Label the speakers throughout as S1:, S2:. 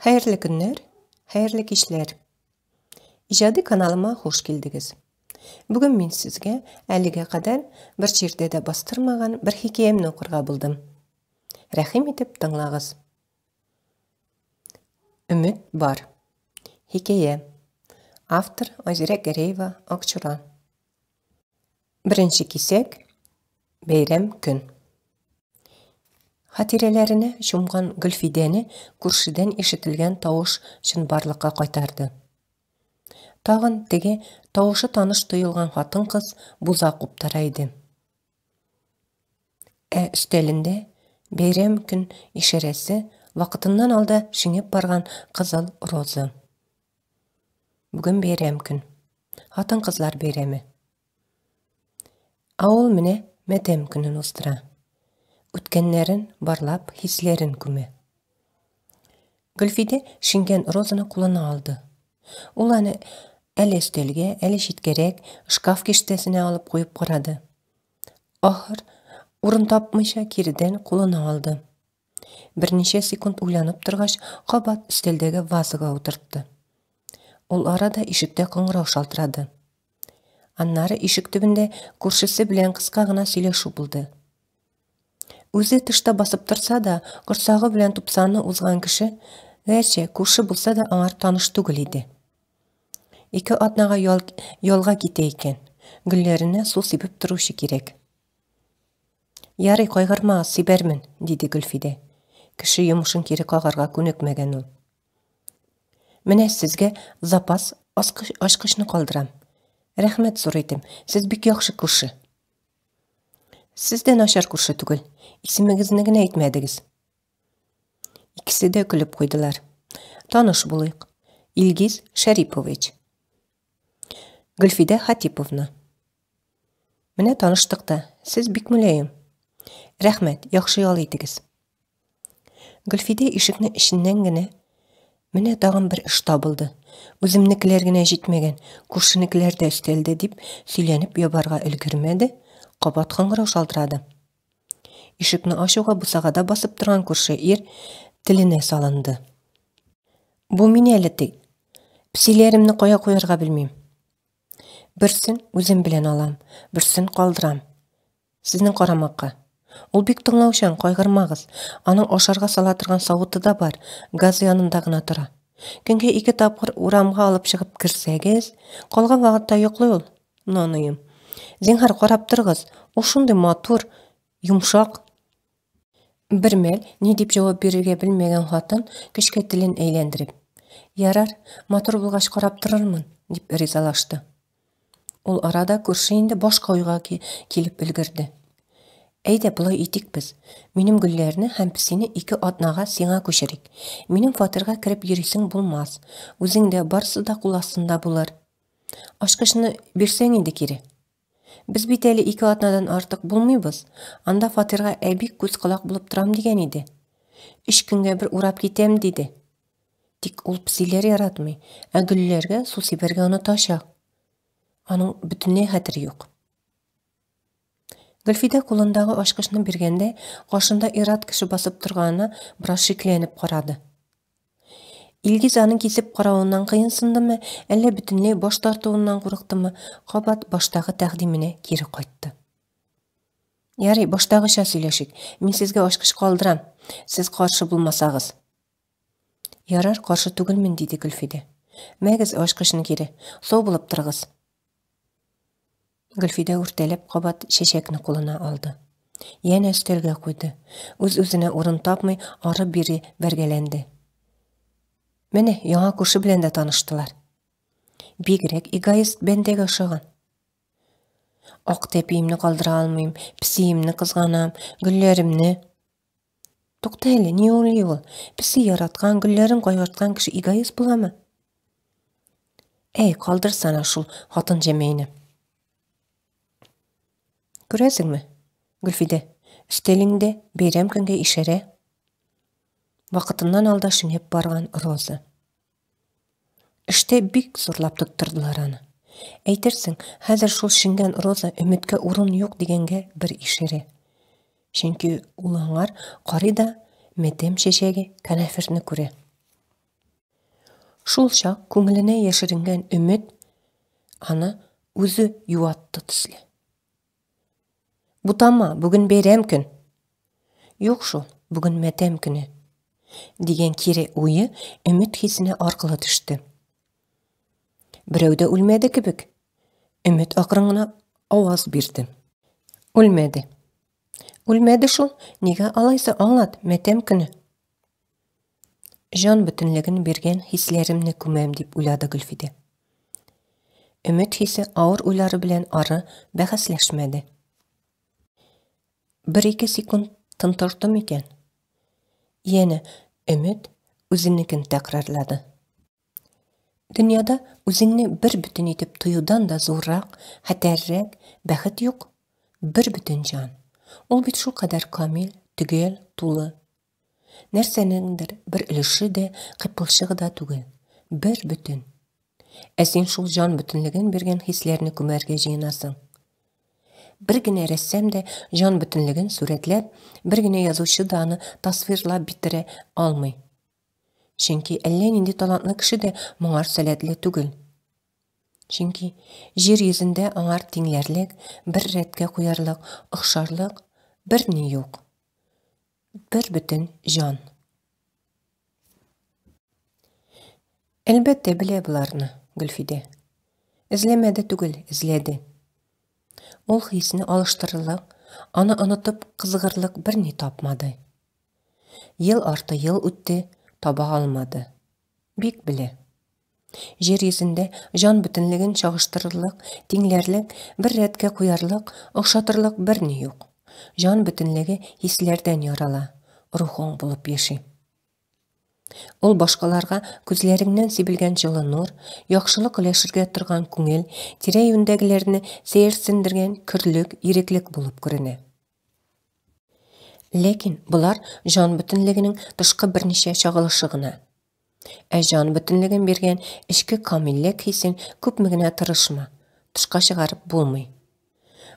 S1: Хәерле көннәр, хәерле кичләр. Иҗади каналыма хуш килдегез. Бүген мин сезгә әлегә кадәр бер җирдә дә бастырмаган бер хикәямне укырга булдым. Рәхим итеп тыңлагыз. Өмет бар. Хикәя. Автор Айзирә Гәрәева Акчура. Беренче кисәк бәйрәм көн. Хатирәләренә чумган Гөлфидәне күршедән ишетелгән тавыш чынбарлыкка кайтарды. Тагын теге тавышы таныш тоелган хатын-кыз буза куптара иде. Ә өстәлендә бәйрәм көн ишарәсе вакытыннан алда шиңеп барган кызыл роза. Бүген бәйрәм көн. Хатын-кызлар бәйрәме. Авыл менә матәм көнен уздыра. Үткәннәрен барлап, хисләрен күмә. Гөлфидә шиңгән розаны кулына алды. Ул аны әле өстәлгә, әле читкәрәк, шкаф киштәсенә алып куеп карады. Ахыр, урын тапмыйча, киредән кулына алды. Берничә секунд уйланып торгач, кабат өстәлдәге вазага утыртты. Ул арада ишектә кыңгырау шалтырады. Аннары ишек төбендә күршесе белән кыска гына сөйләшү булды. Үзе тышта басып торса да, корсагы белән тупсаны узган кеше, гәрчә күрше булса да, аңар таныш түгел иде. Ике атнага ял, ялга китә икән. Гөлләренә су сибеп торучы кирәк. Ярый, кайгырмагыз, сибәрмен, диде Гөлфидә. Кеше йомышын кире кагарга күнекмәгән ул. Менә сезгә запас ачкычны калдырам. Рәхмәт зур итем, сез бик яхшы күрше. Сез дә начар күрше түгел, исемегезне генә әйтмәдегез. Икесе дә көлеп куйдылар. Таныш булыйк. Илгиз Шәрипович. Гөлфидә Хатиповна. Менә таныштык та. Сез бик мөлаем. Рәхмәт, яхшы ял итегез. Гөлфидә ишекне эченнән генә Менә тагын бер эш табылды. Үземнекеләр генә җитмәгән, күршенекеләр дә өстәлде, дип сөйләнеп ябарга өлгермәде, кабат кыңгырау шалтырады. Ишекне ачуга бусагада басып торган күрше ир теленә салынды. Бу мин әле ди. Песиләремне кая куярга белмим. Берсен үзем белән алам, берсен калдырам. Сезнең карамакка. Ул бик тыңлаучан, кайгырмагыз. Аның ашарга сала торган савыты да бар, газ янында гына тора. Көнгә ике тапкыр урамга алып чыгып керсәгез, калган вакытта йоклый ул, наныем. Зинһар, карап торыгыз, ул шундый матур, йомшак. Бер мәл ни дип җавап бирергә белмәгән хатын көчкә телен әйләндереп, Ярар, матур булгач карап торырмын, дип ризалашты. Ул арада күрше инде башка уйга килеп өлгерде. Әйдә, болай итик без. Минем гөлләрне һәм песине ике атнага сиңа күчерик. Минем фатирга кереп йөрисең булмас. Үзең дә барысы да кул астында булыр. Ачкычны бирсәң инде кире. Без бит әле ике атнадан артык булмыйбыз. Анда фатирга әби күз-колак булып торам дигән иде. Өч көнгә бер урап китәм, диде. Тик ул песиләр яратмый, ә гөлләргә су сибәргә онытачак. Аның бөтенләй хәтере юк. Гөлфидә кулындагы ачкычны биргәндә, каршында ир-ат кеше басып торганына бераз шикләнеп карады. Илгиз аның кисеп каравыннан кыенсындымы, әллә бөтенләй баш тартуыннан курыктымы, кабат баштагы тәкъдименә кире кайтты. Ярый, баштагыча сөйләшик. Мин сезгә ачкыч калдырам, сез каршы булмасагыз. Ярар, каршы түгелмен, диде Гөлфидә. Мәгез ачкычны кире. Сау булып торыгыз. Гөлфидә үртәлеп кабат чәчәкне кулына алды. Янә өстәлгә куйды. Үз-үзенә урын тапмый, ары-бире бәргәләнде. Менә яңа күрше белән дә таныштылар. Бигрәк эгоист бәндәгә ошаган. Ак тәпиемне калдыра алмыйм, песиемне кызганам, гөлләремне. Тукта әле, ни уйлый ул? Песи яраткан, гөлләрен кайгырткан кеше эгоист буламы? Әй, калдырсана шул хатын җәмәйне. Күрәсеңме, Гөлфидә, өстәлеңдә бәйрәм көнгә ишарә. Вакытыннан алда шиңеп барган роза. Эштә бик зурлап тоттырдылар аны. Әйтерсең, хәзер шул шиңгән роза өметкә урын юк дигәнгә бер ишарә. Чөнки ул аңар карый да матәм чәчәге канәферне күрә. Шул чак күңеленә яшеренгән өмет аны үзе юатты төсле. Бутама, бүген бәйрәм көн. Юк шул, бүген мәтәм көне. Дигән кире уе өмет хисенә аркылы төште. Берәү дә үлмәде кебек. Өмет акрын гына аваз бирде. Үлмәде. Үлмәде шул, нигә алайса аңлат, мәтәм көне. Җан бөтенлеген биргән хисләремне күмәм, дип уйлады Гөлфидә. Өмет хисе авыр уйлары белән ары бәхәсләшмәде. Бер-ике секунд тын торды микән? Янә өмет үзенекен тәкрарлады. Дөньяда үзеңне бер бөтен итеп тоюдан да зуррак, хәтәррәк бәхет юк. Бер бөтен җан. Ул бит шулкадәр камил, төгәл, тулы. Нәрсәнеңдер бер өлеше дә, кыйпылчыгы да түгел. Бер бөтен. Ә син шул җан бөтенлеген биргән хисләрне күмәргә җыенасың. Бер генә рәссам да җан бөтенлеген сурәтләп, бер генә язучы да аны тасвирлап бетерә алмый. Чөнки әллә нинди талантлы кеше дә моңар сәләтле түгел. Чөнки җир йөзендә аңар тиңләрлек, бер рәткә куярлык, охшарлык берни юк. Бер бөтен җан. Әлбәттә, белә боларны Гөлфидә. Эзләмәде түгел, эзләде. Ул хисне алыштырырлык, аны онытып кызыгырлык берни тапмады. Ел арты ел үтте, таба алмады. Бик белә. Җир йөзендә җан бөтенлеген чагыштырырлык, тиңләрлек, бер рәткә куярлык, охшатырлык берни юк. Җан бөтенлеге хисләрдән ярала, рухың булып яши. Ул башкаларга күзләреңнән сибелгән җылы нур, яхшылык өләшергә торган күңел, тирә-юньдәгеләрне сәерсендергән көрлек, иреклек булып күренә. Ләкин болар җан бөтенлегенең тышкы берничә чагылышы гына. Ә җан бөтенлеген биргән эчке камиллек хисен күпме генә тырышма, тышка чыгарып булмый.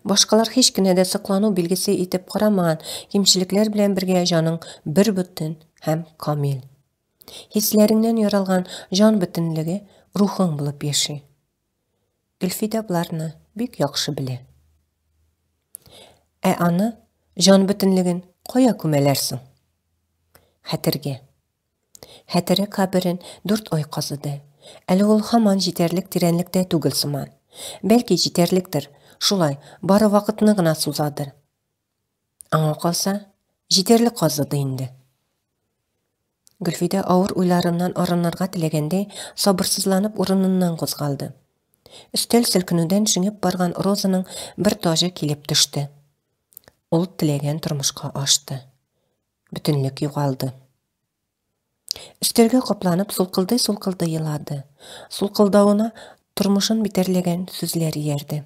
S1: Башкалар һич кенә дә соклану билгесе итеп карамаган кимчелекләр белән бергә җаның бербөтен һәм камил. Хисләреңнән яралган җан бөтенлеге рухың булып яши. Гөлфидә боларны бик яхшы белә. Ә аны, җан бөтенлеген, кая күмәләр соң? Хәтергә. Хәтере каберен дүрт ай казыды. Әле ул һаман җитәрлек тирәнлектә түгел сыман. Бәлки җитәрлектер, шулай, бары вакытны гына сузадыр. Аңа калса, җитәрлек казыды инде. Гөлфидә авыр уйларыннан арынырга теләгәндәй, сабырсызланып урыныннан кузгалды. Өстәл селкенүдән шиңеп барган Розаның бер таҗы килеп төште. Ул теләгән тормышка ашты. Бөтенлек югалды. Өстәлгә капланып сулкылдый-сулкылдый елады. Сулкылдавына тормышын битәрләгән сүзләр иярде.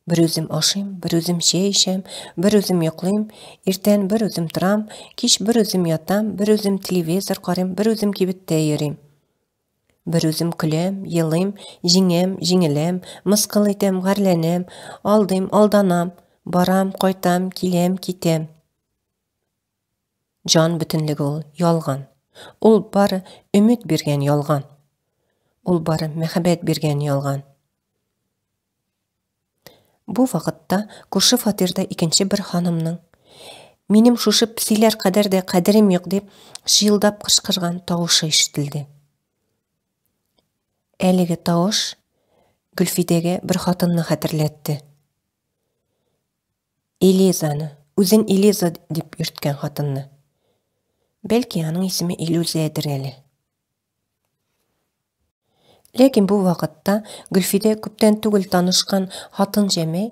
S1: Берүзем ашыйм, берүзем чәй эчәм, берүзем йоклыйм, иртән берүзем торам, кич берүзем ятам, берүзем телевизор карыйм, берүзем кибеттә йөрим. Берүзем көләм, елыйм, җиңәм, җиңеләм, мыскыл итәм, гарьләнәм, алдыйм, алданам, барам, кайтам, киләм, китәм. Җан бөтенлеге ул ялган. Ул бары өмет биргән ялган. Ул бары мәхәббәт биргән ялган. Бу вакытта күрше фатирда икенче бер ханымның Минем шушы песиләр кадәр дә кадерем юк дип чыелдап кычкырган тавышы ишетелде. Әлеге тавыш Гөлфидәгә бер хатынны хәтерләтте. Элизаны, үзен Элиза дип йөрткән хатынны. Бәлки аның исеме Илүзәдер әле. Ләкин бу вакытта Гөлфидә күптән түгел танышкан хатын Җәмәй,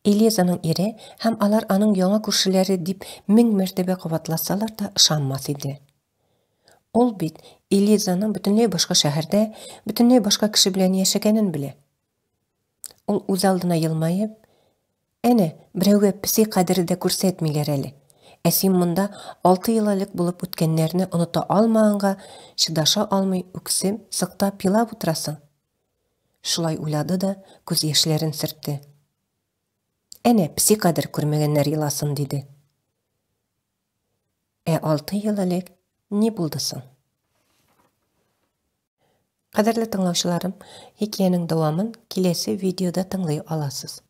S1: Элизаның ире һәм алар аның яңа күршеләре дип мең мәртәбә кабатласалар да ышанмас иде. Ул бит Элизаның бөтенләй башка шәһәрдә, бөтенләй башка кеше белән яшәгәнен белә. Ул үзалдына елмаеп, Әнә, берәүгә песи кадере дә күрсәтмиләр әле. Ә син монда алты ел элек булып үткәннәрне оныта алмаганга, чыдаша алмый үксеп, сыктап елап утырасың. Шулай уйлады да күз яшьләрен сөртте. Әнә, песи кадер күрмәгәннәр еласын, диде. Ә алты ел элек ни булды соң? Кадерле тыңлаучыларым, хикәянең дәвамын киләсе видеода тыңлый аласыз.